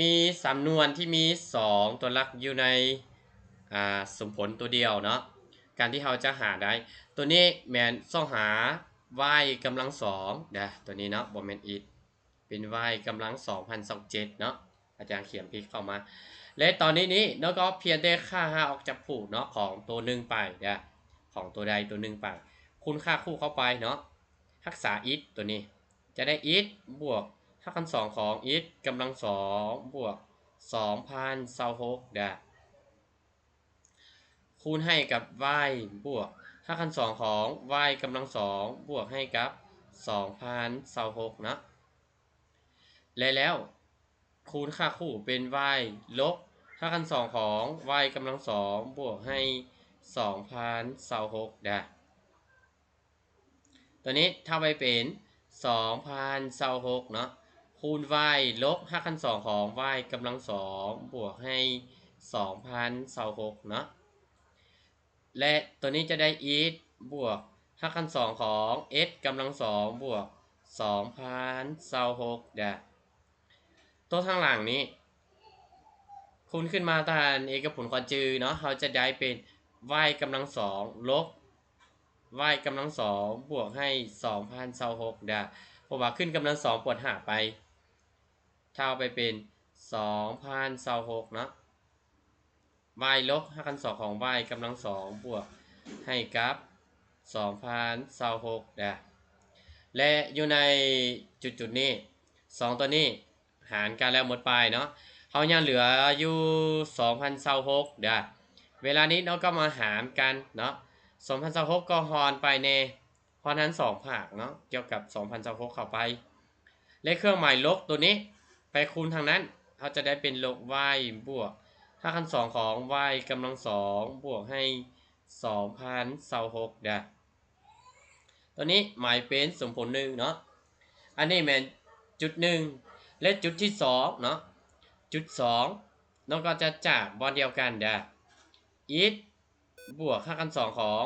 ມີສຳນວນທີ່ມີສອງຕົວຫຼັກຢູ່ໃນ ອ່າ ສົມຜົນຕົວດຽວເນາະ. ການທີ່ເຮົາຈະຫາໄດ້ ຕົວນີ້ແມ່ນຊອກຫາ y ກຳລັງສອງເດີ້ ຕົວນີ້ເນາະ ບໍ່ແມ່ນ x ເປັນ y ກຳລັງສອງພັນຊາວເຈັດເນາະ. ອາຈານຂຽນຜິດເຂົ້າມາ ແລະ ຕອນນີ້ນີ້ເນາະ ກໍພຽງແຕ່ຂ້າຫາອອກຈາກພູດເນາະ ຂອງຕົວໜຶ່ງໄປເດີ້ ຂອງຕົວໃດຕົວໜຶ່ງໄປ ຄູນຄ່າຄູ່ເຂົ້າໄປເນາະ ຮັກສາ x ຕົວນີ້ ຈະໄດ້ x ບວກຮາກຂັ້ນສອງຂອງ x ກຳລັງສອງບວກສອງພັນຊາວຫົກເດີ້ ຄູນໃຫ້ກັບ y ບວກຮາກຂັ້ນສອງຂອງ y ກຳລັງສອງບວກໃຫ້ກັບສອງພັນຊາວຫົກເນາະ ແລະ ແລ້ວຄູນຄ່າຄູ່ເປັນ y ລົບຮາກຂັ້ນສອງຂອງ y ກຳລັງສອງບວກໃຫ້ສອງພັນຊາວຫົກເດີ້ ຕົວນີ້ເທົ່າໄປເປັນສອງພັນຊາວຫົກເນາະ ຄູນ y ລົບຮາກຂັ້ນສອງຂອງ y ກຳລັງສອງບວກໃຫ້ສອງພັນຊາວຫົກເນາະ ແລະ ຕົວນີ້ຈະໄດ້ x ບວກຮາກຂັ້ນສອງຂອງ x ກຳລັງສອງບວກສອງພັນຊາວຫົກເດີ້ ຕົວທາງຫຼັງນີ້ ຄູນຂຶ້ນມາຕາມເອກະຜົນຄວນຈື່ເນາະ ເຮົາຈະໄດ້ເປັນ y ກຳລັງສອງລົບ y ກຳລັງສອງບວກໃຫ້ສອງພັນຊາວຫົກເດີ້ ເພາະວ່າຂຶ້ນກຳລັງສອງປວດຫາໄປ ເທົ່າໄປເປັນສອງພັນຊາວຫົກເນາະ y ລົບຮາກຂັ້ນສອງຂອງ y ກຳລັງສອງບວກໃຫ້ກັບສອງພັນຊາວຫົກເດີ້ ແລະ ຢູ່ໃນຈຸດໆນີ້ ສອງຕົວນີ້ຫານກັນແລ້ວໝົດປາຍເນາະ ເຮົາຍັງເຫຼືອຢູ່ສອງພັນຊາວຫົກເດີ້ ເວລານີ້ເນາະ ກໍມາຫານກັນເນາະ ສອງພັນຊາວຫົກກໍຮ່ອນໄປແດ່ ຮ່ອນຫານສອງພາກເນາະ ກ່ຽວກັບສອງພັນຊາວຫົກເຂົ້າໄປ ແລະ ເຄື່ອງໝາຍລົບຕົວນີ້ໄປຄູນທາງນັ້ນ ເຮົາຈະໄດ້ເປັນລົບ y ບວກຮາກຂັ້ນສອງຂອງ y ກຳລັງສອງບວກໃຫ້ສອງພັນຊາວຫົກເດີ້ ຕົວນີ້ໝາຍເປັນສົມຜົນໜຶ່ງເນາະ ອັນນີ້ແມ່ນຈຸດໜຶ່ງ ແລະ ຈຸດທີສອງເນາະ ຈຸດສອງເນາະ ກໍຈະຈາກບ່ອນດຽວກັນເດີ້ x ບວກຮາກຂັ້ນສອງຂອງ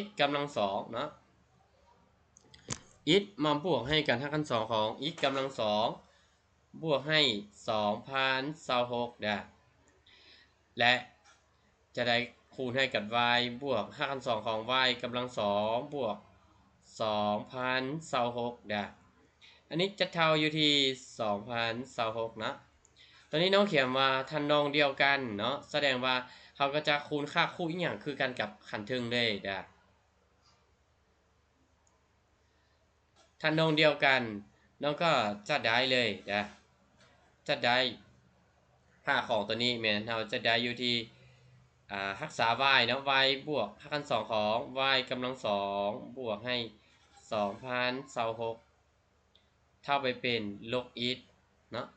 x ກຳລັງສອງເນາະ x ມາບວກໃຫ້ກັບຮາກຂັ້ນສອງຂອງ x ກຳລັງສອງບວກໃຫ້ສອງພັນຊາວຫົກເດີ້ ແລະ ຈະໄດ້ຄູນໃຫ້ກັບ y ບວກຮາກຂັ້ນສອງຂອງ y ກຳລັງສອງບວກສອງພັນຊາວຫົກເດີ້ ອັນນີ້ຈະເທົ່າຢູ່ທີ່ສອງພັນຊາວຫົກເນາະ ຕອນນີ້ນ້ອງຂຽນວ່າທຳນອງດຽວກັນເນາະ ສະແດງວ່າເຮົາກໍຈະຄູນຄ່າຄູ່ອີ່ຫຍັງຄືກັນກັບຂັ້ນເທິງເລີຍເດີ້ ທຳນອງດຽວກັນ ນ້ອງກໍຈະໄດ້ເລີຍເດີ້ ຈະໄດ້ ຄ່າຂອງຕົວນີ້ແມ່ນເຮົາຈະໄດ້ຢູ່ທີ່ ອ່າ ຮັກສາ y ເນາະ y ບວກຮາກຂັ້ນສອງຂອງ y ກຳລັງສອງບວກໃຫ້ສອງພັນຊາວຫົກ ເທົ່າໄປເປັນລົບ x ເນາະ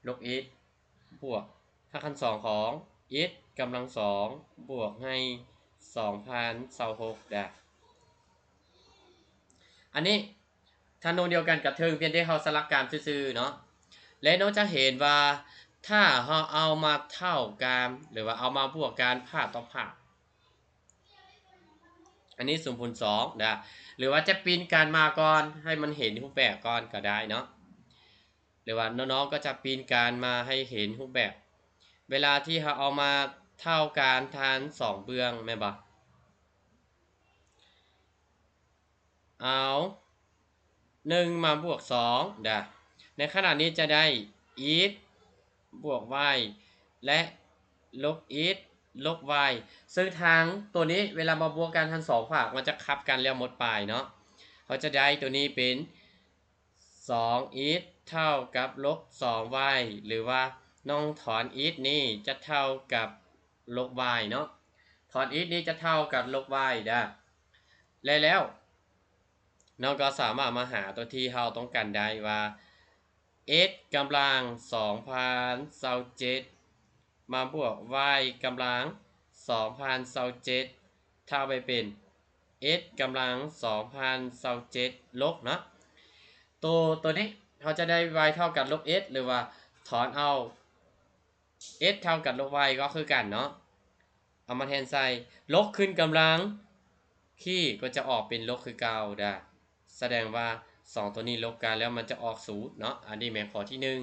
ລົບ x ບວກຮາກຂັ້ນສອງຂອງ x ກຳລັງສອງບວກໃຫ້ສອງພັນຊາວຫົກເດີ້ ອັນນີ້ທຳນອງດຽວກັນກັບເທິງ ພຽງແຕ່ເຮົາສະຫຼັບການຊື່ໆເນາະ ແລະ ນ້ອງຈະເຫັນວ່າ ຖ້າເຮົາເອົາມາເທົ່າກັນ ຫຼືວ່າເອົາມາບວກກັນພາກຕໍ່ພາກ ອັນນີ້ສົມຜົນສອງເດີ້ ຫຼືວ່າຈະປິ່ນກັນມາກ່ອນ ໃຫ້ມັນເຫັນຮູບແບບກ່ອນກໍໄດ້ເນາະ ຫຼືວ່ານ້ອງໆກໍຈະປິ່ນກັນມາໃຫ້ເຫັນຮູບແບບ ເວລາທີ່ເຮົາເອົາມາເທົ່າກັນທັງສອງເບື້ອງແມ່ນບໍ່? ເອົາໜຶ່ງມາບວກສອງເດີ້ ໃນຂະນະນີ້ຈະໄດ້ x ບວກ y ແລະ ລົບ x ລົບ y ເຊິ່ງທາງຕົວນີ້ເວລາມາບວກກັນທັງສອງພາກ ມັນຈະຂັບກັນແລ້ວໝົດປາຍເນາະ ເຮົາຈະໄດ້ຕົວນີ້ເປັນ ສອງ x ເທົ່າກັບລົບ ສອງ y ຫຼືວ່ານ້ອງຖອນ x ນີ້ຈະເທົ່າກັບລົບ y ເນາະ ຖອນ x ນີ້ຈະເທົ່າກັບລົບ y ເດີ້ ແລະ ແລ້ວນ້ອງກໍສາມາດມາຫາຕົວທີ່ເຮົາຕ້ອງການໄດ້ວ່າ x ກຳລັງສອງພັນຊາວເຈັດ ມາບວກ y ກຳລັງສອງພັນຊາວເຈັດ ເທົ່າໄປເປັນ x ກຳລັງສອງພັນຊາວເຈັດລົບເນາະ ໂຕ ໂຕນີ້ເຮົາຈະໄດ້ y ເທົ່າກັບລົບ x ຫຼືວ່າຖອນເອົາ x ເທົ່າກັບລົບ y ກໍຄືກັນເນາະ ເອົາມາແທນໃສ່ ລົບຂຶ້ນກຳລັງ ທີ່ກໍຈະອອກເປັນລົບຄືເກົ່າເດີ້ ສະແດງວ່າສອງຕົວນີ້ລົບກັນແລ້ວມັນຈະອອກສູນເນາະ ອັນນີ້ແມ່ນຂໍ້ທີໜຶ່ງ